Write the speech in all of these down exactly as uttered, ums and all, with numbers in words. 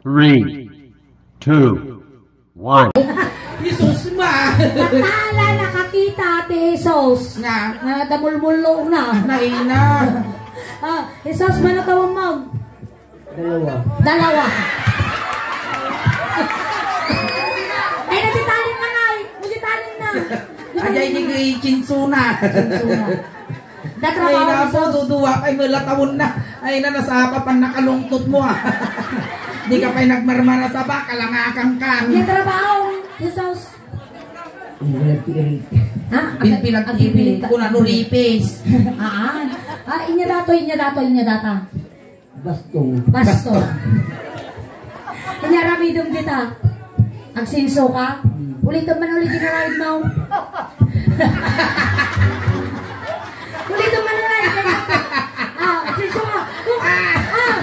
Three, two, one. Jesus ma! Natala, nakakita ti Jesus. Nga? Nga damulmullo na. Naina. Ah, Jesus, mano ka umag? Dalawa. Dalawa. Ay, nagitalim na nga eh. Nagitalim na. Ajay ni kay Chinsuna. Chinsuna. Ay, Datrabaho, napo, Jesus. Duduwa kay mula taon na. Ay, na, nasapa pan nakalungtot mo, ah. Di ka pa'y nagmarmara sa baka, langakan ka. Yung trabaho, Jesus. Ang pinagpilit. Ha? Ang pinagpilit. Ang pinagpilit. Kung ano, ripis. Ah, ah, inya dato, inya dato, inya data. Bastong. Bastong. Inya aramidem dita. Agsinso ka? Hmm. Ulitem man ulit ginaraid mo. Ulitem man ulit. Ah, agsinso ka. Ah! Ah!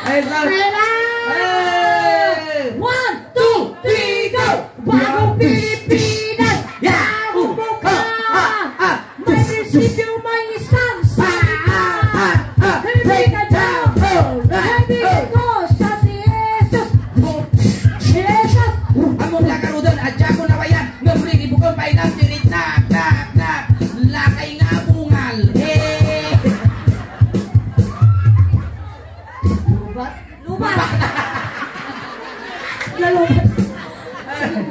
Ay, sir. Pera! Hey! One, two, three, go! Bagong Pilipinas! Yahoo! Yahoo! Ha, ha, ha! May prinsipyo, may isang salita. Hindi ka daw. Hindi ko siya si Jesus. Jesus. Among lakarudan, adya ko nawayan. Ngem rin, ibukon pa inang tirik. Nak, nak, nak. Lakay nga bungal. Eh. Lubat? Lubat. Lalubat.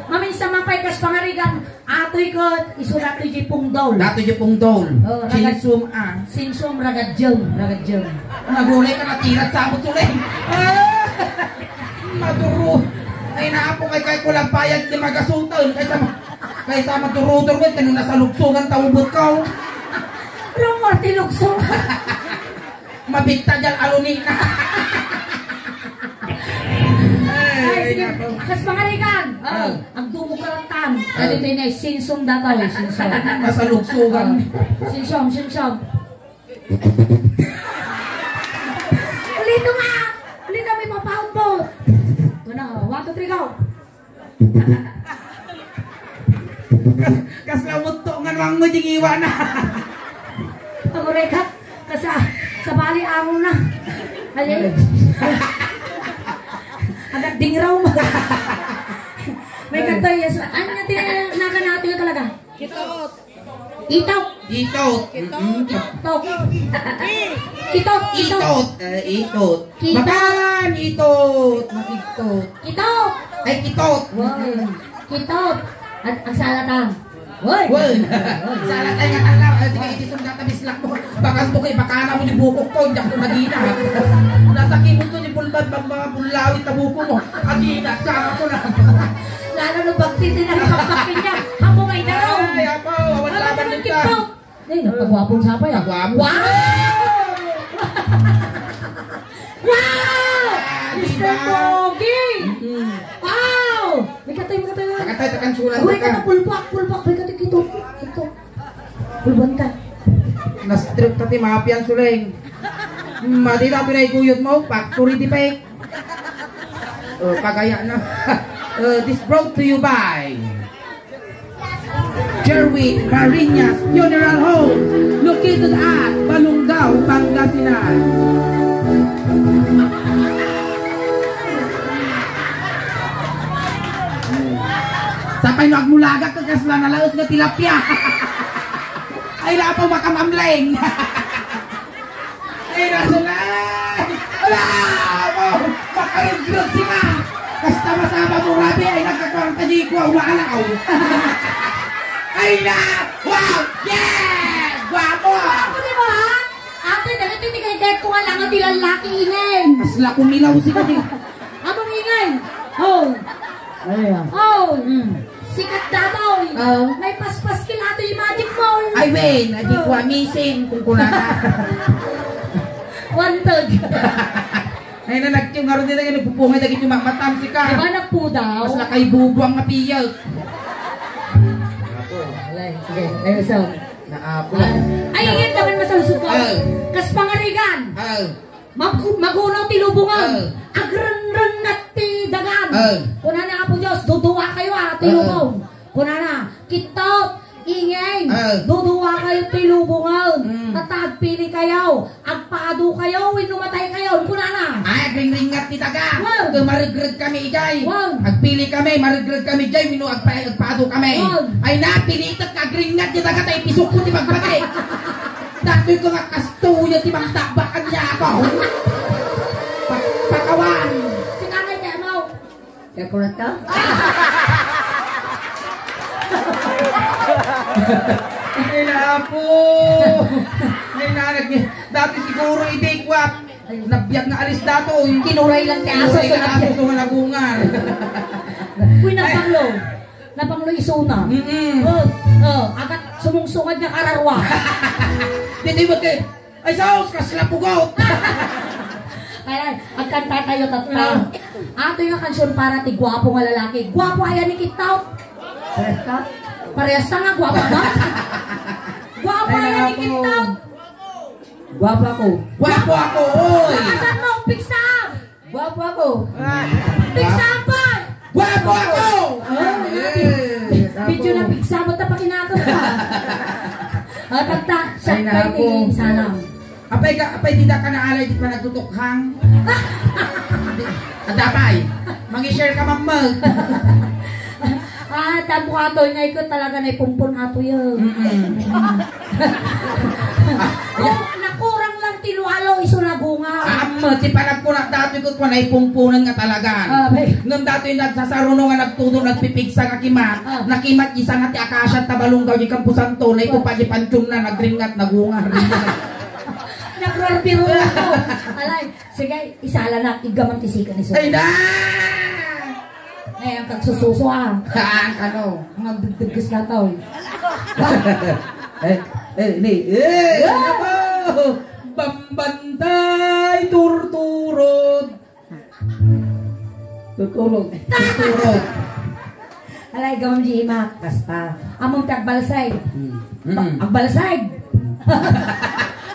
Maminsan man pay kas pangarigan. Atoy ket, isu datoy diay pungdol. Datoy diay pungdol. Oh, ragad-, Sinsum, ah. Sinsum, ragad-, jem, ragad-, jem. Nagulay ka, natirat sa amot sulay. Ah! Maduro. Ay, naapo kay, kay kulang payag di magasutol. Kaysa ma-, kaysa madurudur mo, tinu nasaluksugan, taubot ka, oh. Rumor ti lukso. Mabigta diay aluni na. Ay, sige. Akas pangarigan. Ah. Agdumog ka lang tan. Ah. Dali tayo na, sinsum dataw, sinsum. Masaluksugan. Ah. Sinsum, sinsum. Ulito nga! Ulito, may papautbot! Ano? One, two, three, go! Kas-, kasla mutto nga nuang mo, di ngiwa na. Aguray ka, kasa, sabali amo na. Ay, ay. Agad dingraw mo. May kanta, yes. Anya ti naganati nga talaga? Kitot. Itot. Itot. Mm-mm. Itot. Kitot, itot. Itot. Eh, itot. Kitot. Bakan, itot. Makigtot. Kitot. Ay, kitot. Wow. Mm-mm. Kitot. Ag-, agsala ta. Hoy. Hoy. Sala tayo nga tala. Ay, sige, iti sunda ta bislak mo. Bakan to kay bakana mo di bukok ko. Diyan ko nagina. Nasakit mo to di bulbad, bang mga bulawit na buko mo. Agina, saka ko na. Lalo no pagtiti na rin pagpakin niya. Hamo nga idaraw. Ay, apo, awan laban dito. Ay, nagpagwapong sapay, ah. Pagwapo. Wow! Wow! Ah, Mister diba? Pogi! Mm. Wow! May katay, may katay. Makatay, takan sulan. Uy, ka. Kata, pulpak, pulpak. May katay, kito. Kito. Pulban ka. Na-strip ka ti mapian, Suleng. Madi na, pinay guyod mo. Factory defect. Oh, pagaya na. Uh, this brought to you by Jerwin Marinas Funeral Home, located at Balongao, Pangasinan. Sapay no agmulagak, kasla nalaes nga tilapia. Ay, lapaw, makamamleng. Ay, nasunay! Ala! Amo! Makaregrot si Ma! Kasta masama mo, rabi, ay nagkakwarta di ko, umaalaw! Ay na! Wow! Yeah! Guwapo! Guwapo, di ba? Ate, dali, titigay-tigay ko nga lang ang tilalaki, ingen. Kasla kumilaw si Kati. Abang ingen! Oh! Ay, ah. Oh! Mm. Sikat datoy. Oo. May paspas kila ato yung Magic Mall. Ay, wen, adi ko amazing kung kunana. One third. Ay, na nagtiyong aron nila yung nagpupungay dagiti mamatam, sika. Diba nagpudaw? Mas lakay bubuang nga piyag. Alay, sige. Ay, so. Naapo. Ah, ay, ingin naman masalusog ka. Ah. Kas pangarigan. Ah. Mag-, magunaw ti lubongan. Ah. Agrenrenngat ti dagan. Ah. Kunana, Apo Dios, duduakayo, ah, ti lubong. Kunana, kitot, ingin, duduakayo ti lubongan. Ti daga, Wow. Ket maregreg kami idiay. Wow. Agpili kami, maregreg kami idiay, wenno agpa-, agpaado kami. Wow. Ay na, pilitek nga agringngat ti daga, ta ipisukko ti bagbagi. Datoy ko nga kastoy ti mangtakbakan niya ako. Pa-, pakawan. Si Nanay Kemo. Kaya ko lang to? Ay, napo. Ay, nanak niya. Dati siguro, hindi, kwap. Nabiag nga alis dato, eh. Kinuray lang ti aso, Kinuray so lang nabiag. Aso, so nagungar. Uy, napanglo. Napanglo isuna. Mm-mm. Oh, oh, agat sumungsungad nga kararwa. Dito yung magka-, ay, saos, kasla pugaw. Ay, ay, agkanta tayo, tatta. Ah. Ato yung kansion para ti guwapo nga lalaki. Guwapo, ayan ni Kitaw. Parehas ka? Parehas ka nga, guwapo ba? Guwapo, Ay, ayan ni naku. Kitaw. Guwapo ako. Guwapo ako, oy! Asan mo? Pigsa! Guwapo ako. Pigsa, boy! Guwapo ako! Ah, Eh, Video na pigsa mo, tapakinakot ka. Ah, tagta, siya Ay, kayo naku. Tingin, salam. Apay ka, apay di da ka naalay, di pa nagtutukhang. Adapay, mangi-share ka, mamag. Ah, tapo ato, nga ikaw talaga na ipumpon ato yun. Mm-mm. Oh, nakurang lang ti lualo, iso nagunga. Amma, ti panagkunak dati ko, kung naipumpunan nga talaga. Ah, bay. Ngem dati nagsasaruno nga nagtudo, nagpipigsa nga kimat. Ah. Nakimat, isa nga ti akasia, tabalunggaw, di kampusanto, na ito pa, di pantiyon na, nagringat, nagunga, ringat. Nagrarbiro ako. Alay, Sige, isala na, igaman ti sika ni Suso. Ay na! Ay, ang kagsususo, ah. Ha? Ano? Ang agdagdagas na tao, eh. Eh, eh, ni, eh, Yeah! Ano? Bambantay, turturod. Turturod. Turturod. Alay, gawam di imak. Basta. Among ti agbalsay. Hmm. Ba-, Mm. agbalsay.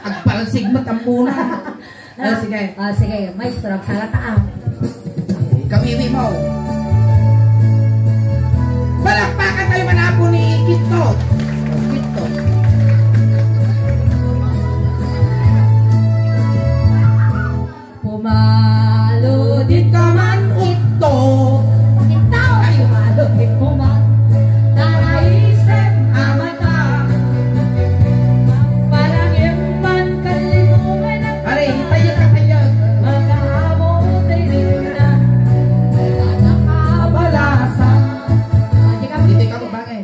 Agbalsig mo, tambuna. Ah, sige. Ah, sige. Maestro, agsalata, ah. Kawiwi mo. Palakpakan tayo manapo ni Kito. Kito. Pumaludit ka man, Kito. Kito. Ay, pumaludit mo man. Naraisip a mata. Parang yung man kalimutan ang Are, tayo ka tayo. Makaabot ay rin na. Wala ka balasa. Hindi ka mabangay.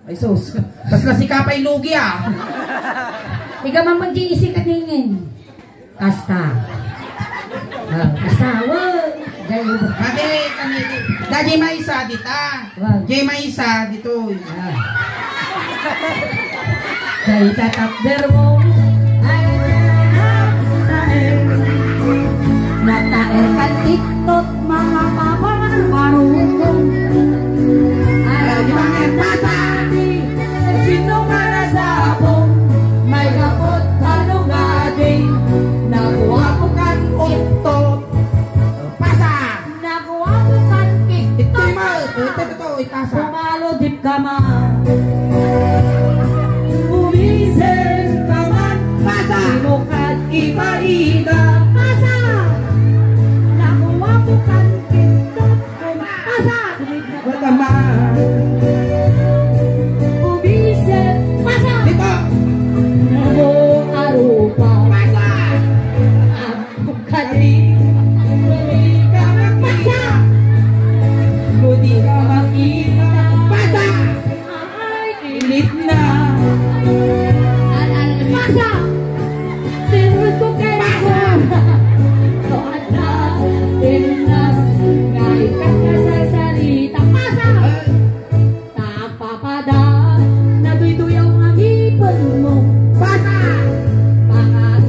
Ay, sus. Basta si Kapay Lugi, ah. Ikaw man mag-iisip ka tingin. Kasta. Ah, kasta. Wow. Dahil Kami, kami. Dagi maysa dita. Wow. Jay maysa ditoy. Ah. Dahil tatakder mo. Ay, ay, ay, ay. Nataer ka TikTok, mga papangarbarong. Ay, ay, ay, ay, ay. Sino ka na sa apong may kapot kalugadi? Nakuha ko kan ukto. Pasa! Nakuha ko kan TikTok. Ito, ito, ito, ito, ipasa. Pumaludip ka man. Umisen ka man. Pasa! Sino ka ipaida? Pasa! Nakuha ko kan TikTok. Asa? Wala man. Ubisit. Pasa. Dito. Namo arupa. Pasa. Ang kadi. Hindi ka makita. Pasa. Hindi ka makita. Pasa. Ay, init na. Pasa. Tirod ko kay Pasa. Tuad na, Pinas, nga ikat ka sa sarita. Pasa. Tapapada, naduyduyaw nga ngipin mo. Pasa. Pangat.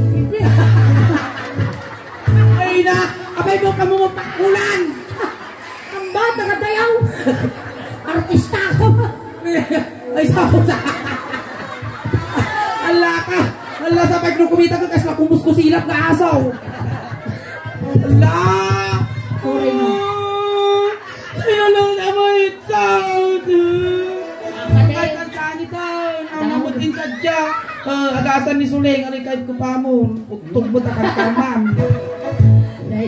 Ay na, abay mo ka mo magpakulan. Ang bata ka dayaw. Artista ka. Ay, sa ako sa. Ala ka. Ala, sa pag kumita ka, kas makumbus ko silap na asaw. Ala. Sorry, no. Ay, ala, na may sound. Ang kati. Ang kati, ang kati, ang Ang kati. Ang kati, ang kati. Ah, agasan ni Suleng, aray kahit ko pa mo. Tugmo ta karkarman. Dahil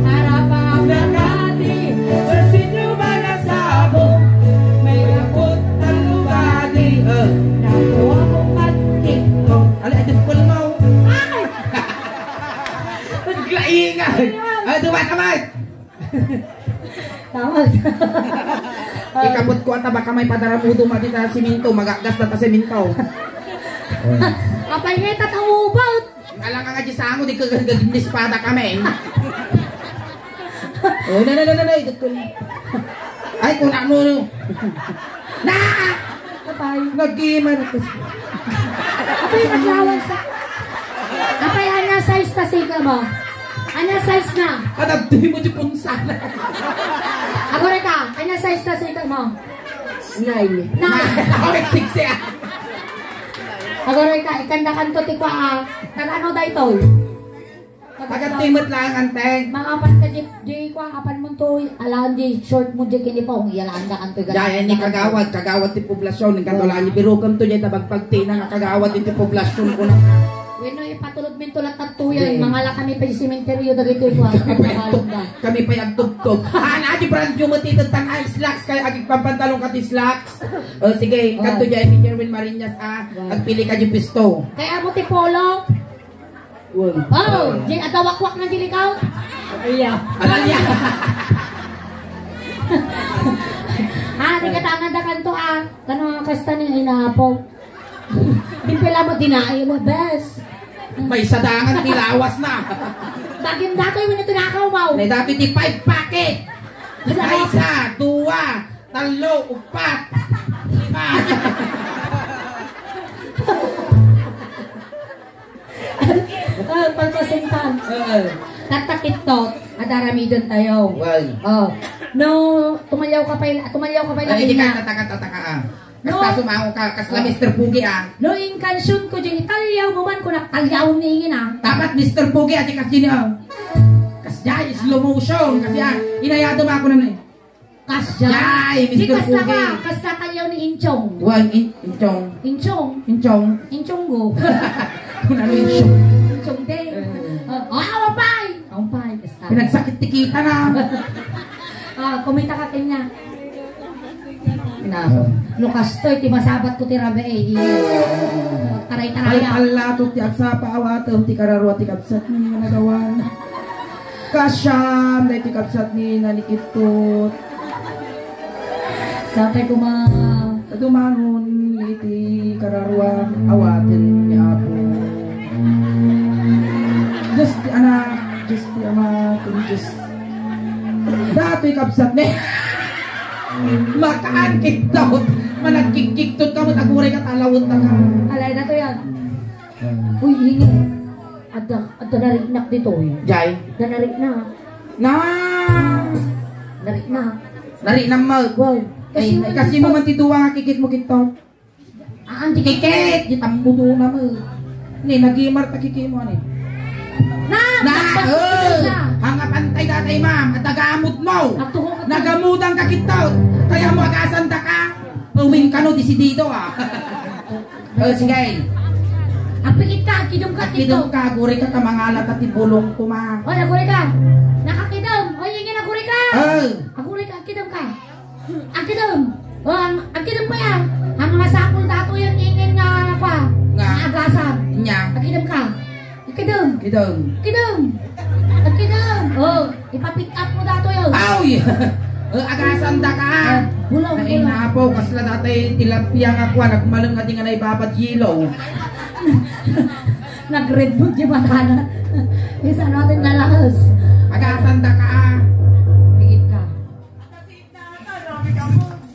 Para pa Makati, Presidio, Balasabu, may apot talubadi, eh. Nakuha ko pati. Ala, ito po mo. Ay! Naglaingan. Ano ba naman? Tama. Ikabot ko ata baka may padaramudo madi ta simento, magagas na ta simento. Apay nga ita taubat. Alang nga di sango, di ka gagagin espada kami. Oh, na, na, na, na, na, idot ko na. Ay, kung ano, no. Na! Apay. Nagimar ko. Apay, naglawan sa. Apay, anya size ta sika mo? Anya size na? Adabdi mo di punsan. Agora ka, anya size ta sika mo? Nine. Nine. Ako, six, ah. Agora ka, ikandakan to ti kwa, ah. Taga ano daytoy? Taga Timot lang, ante. Mga apan ka, di, di kwa, apan mo to, alaan di short mo, di kinipong, iyalaan ka, kanto, Jay, ni kagawad, kagawad ti poblasyon, ning katulaan ni Birukem to, Jay, tabagpagtina nga kagawad ti poblasyon ko na. Wenno, ipatulod min tulat tatto yan, Jay. Mangala kami pa yung sementeryo, dagito yung kwa, kami pa yung tug-, kami pa yung tugtog. Ah, na, di brand new mo, tito, tan, ah, slacks, kaya agigpampantalon ka ti slacks. O, sige, kanto, Jay, ni Jerwin Marinas, ah, agpili ka, di pisto. Kaya mo ti polo? Uy. Oh, di agawakwak na di likaw? Iya. Alalya. Ah, di katangan da kanto, ah. Kano nga kasta ni inapo? Di pala mo dinai mo, bes. May sadangan ti lawas na. Bagim datoy mo na tinakaw mo. May datoy ti five packet. Isa. Ay, isa, dua, tallo, upat, lima. Ah, pagpasentan. Oo. Tatakit to, adaramiden tayo. Well. Oh. No, tumalyaw ka pa il-, tumalyaw ka pa Ay, hindi ila. Ka tataka-tataka, ah. No. Kasta sumango ka, kasla Ah. Mister Pugi, ah. No, in kansion ko, di italyaw mo man, kung nagtalyaw ni ingin, ah. Dapat Mister Pugi, ah, di kasi niya. Kasya, slow motion, kasi, ah, inayado ba ako na, eh. Kasya. Yay, Di Mister kasla Pugi. Ka, kasla tayo ni Inchong. Wan, in-, Inchong. Inchong. Inchong. Inchong go. Kung ano Inchong? Inchong din. Eh. Ah, ah, awan pay. Awan pay, kasla. Pinagsakit ti kita na. Ah, kumita ka kanya. Na, no kastoy, ti masabat ko ti rabi, eh, iya. Taray-taraya. Palpallatod ti agsapa, awatem ti kararua ti kabsat ni nga nagawan. Kasiam, daytoy kabsat ni nanikittot. Sapay kuma. Dumanon iti kararua, awaten ni Apo. Diyos ti Anak, Diyos ti Ama, ken Diyos. Datoy kabsat ni. Makaan kidtot. Managkikiktot ka, mataguray ka, talawet na ka. Alay na to yan. Uy, ingay. Adda, adda nariknak ditoy. Jay? Adda nariknak. Na! Nariknak. Nariknak mo. Wow. Ay, kasi, kasi mo man ti duwa nga kikit mo kinto. Ah, ang kikit, di tambudo na mo. Ni, nagimar ta kiki mo, ani. Na! Na! Nagpas-, oh, hanga pantay datay, ma'am. At nagamot mo. At tuho ka. Nagamudan ka kinto. Kaya mo agasan da ka. Uwing ka, no, disidido, ah. O, sige. Agpikit ka, agkidem ka, agkidem ka, aguri ka, ta mangala ta ti bulong kuma. O, aguri ka. Nakakidem. O, ingin, aguri ka. O. Aguri ka, agkidem ka. Agkidem. O, ang, agkidem pa yan. Ang mga sapul dato yan, ingin nga, pa. Nga. Nga agasan. Nya. Agkidem ka. Ikidem. Kidem. Kidem. Kidem. O, ipa-pick up mo dato yun. Aw, yeah. O, agasan da ka. O, bulong, ay, bulong. Napo, kasla datay tilapia nga kuan, nagmaleng nga di nga naibabad yelo. Nag-red food di ba, tana? Isa natin na lahos. Agasan da ka. Pigit ka.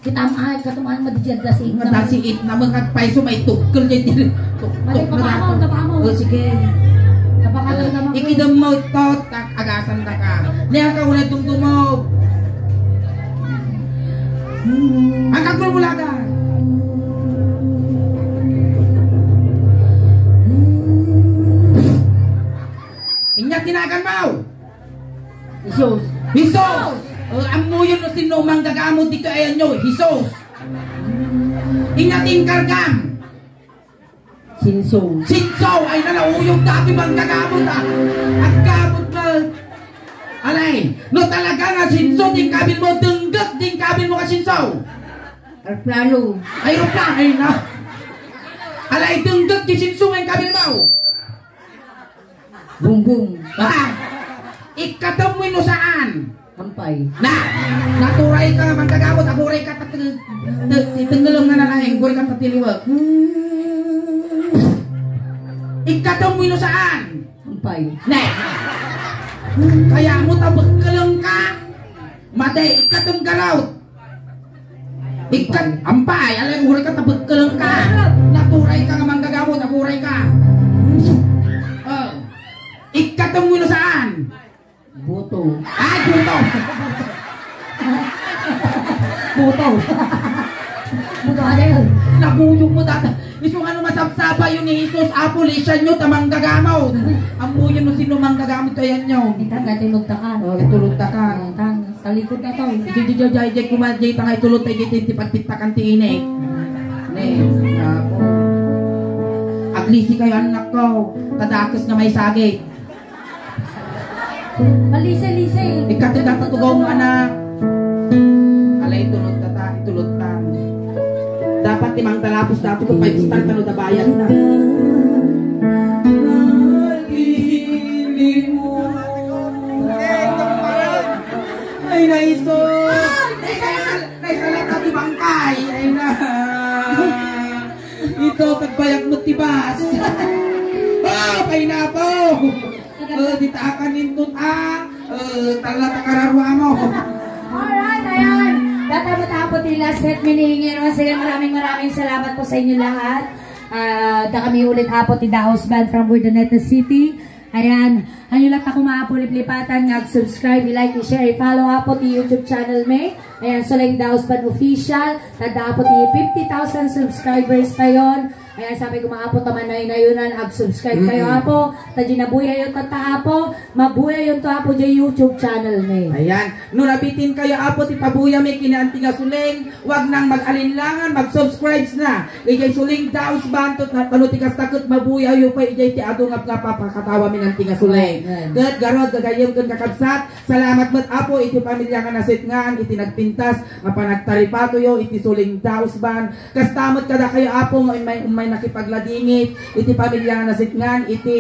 Kita maay, katumaan madijad da si Nga da si Itna, mga paiso may tugkel dyan, dyan. Tuk-, Mali, tuk-, tapamon, tapamon. O, sige. Tapakadal naman ko. Ikidem mo ito, tak, agasan da ka. Niya ka, wala itong tumog. Ang kagulbulaga. Inya tinagan mo. Jesus. Jesus! O, ammoyo no sino manggagamot ditoy ayanyo, Jesus. Ina ti inkargam. Sinso. Sinso, ay na, nauyog dati manggagamot, ah. Aggamot na. Alay, no talaga nga sinso, din kabil mo, dengget, din kabil mo ka sinso. Aeroplano. Aeroplano, ay na. Alay, dengget, di sinso, ngayon kabil mo. Bumbong. Ah! Ikkatem wenno saan? Ampay. Na! Naturay ka nga manggagamot, aguray ka ta-, ta-, ta-, ti tengelem nga nalaeng, aguray ka ta tiliwek. Ikkatem wenno saan? Ampay. Ne! Kaya mo tabekkeleng ka? Mate, ikkatem garot. Ikkat, ampay, alay, aguray ka, tabekkeleng ka. Naturay ka nga manggagamot, aguray ka. Oh. Ikkatem wenno saan? Buto. Ay, buto. Buto. Buto, ano yun? Nabuyog mo, tata. Isu nga no masabsaba yun ni Jesus, Apo, lisan nyo, ta manggagamot. Ammoyo no sino manggagamot, ayanyo. Itang, dati magtakan. Oh, itulog ta ka. Oh, tang. Talikod na to. Jay, jay, jay, jay, jay, kuma, jay, tangay tulot, jay, jay, ti pagpittakan ti inek. Ne, apo. Aglisi kayo, anak ko. Kadakes nga may sagit. Malisi-lisi. Ikatid ang patugaw mo, anak. Alay, tulot ta, ta, itulot ta. Dapat ti mangtalapos dati ko five star kano da bayad na. Ay, naiso! Naisala, naisala ka ti bangkay! Ay, na! Ito, pagbayag mo ti bus! Oh, painapo! Oh, di ta akanin nun, ah! Oh, tala ta kararua mo! Alright, ayan! Data mo ta po ti last set, minihingi. Once again, maraming, maraming salamat po sa inyo lahat. Ah, da kami ulit, Apo, ti Daos Band from Urdaneta City. Ayan, hanyo lang ta kuma, Apo, liplipatan nga ag-subscribe, i-like, i-share, i-follow, Apo, ti YouTube channel mi. Ayan, Suleng Daos Band Official. Tadda, Apo, ti fifty thousand subscribers tayon. Ayan, sabi ko, mga Apo, ta manaynayonan, ag-subscribe kayo, Mm-mm. Apo. Ta di nabuyayon ta, Apo. Mabuyayonto, Apo, di YouTube channel mi. Ayan. No nabitin kayo, Apo, ti pabuya mi kini anti nga Suleng, wag nang mag-alinlangan, mag-subscribes na. Idiay Suleng Daos Band, tapno ti kasta ket mabuyayo pay idiay ti adu nga, nga papakatawa mi anti nga Suleng. Amen. Ket garud, gagayyem ken kakabsat, salamat met, Apo, iti pamilya nga nasetngan, iti nagpintas, nga panagtaripatoyo, iti Suleng Daos Band. Kasta met kadakayo, Apo, nga ummay, ummay nakipagladingit, iti pamilya nga nasetngan, iti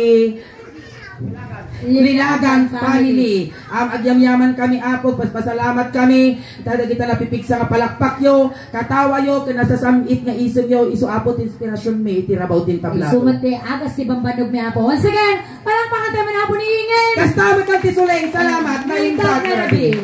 Lilagan family. Am, agyamyaman kami, Apo, paspasalamat kami. Ita dagita napipigsa nga palakpakyo, katawayo, ken nasasam-it nga isemyo, isu, Apo, ti inspirasyon mi iti rabaw ti tabla. Isu met ti agas ti bambannog mi, Apo. Once again, palakpakan tayo man, Apo, ni Ingin. Kasta met ti Suleng. Salamat. Naimdag nga rabii.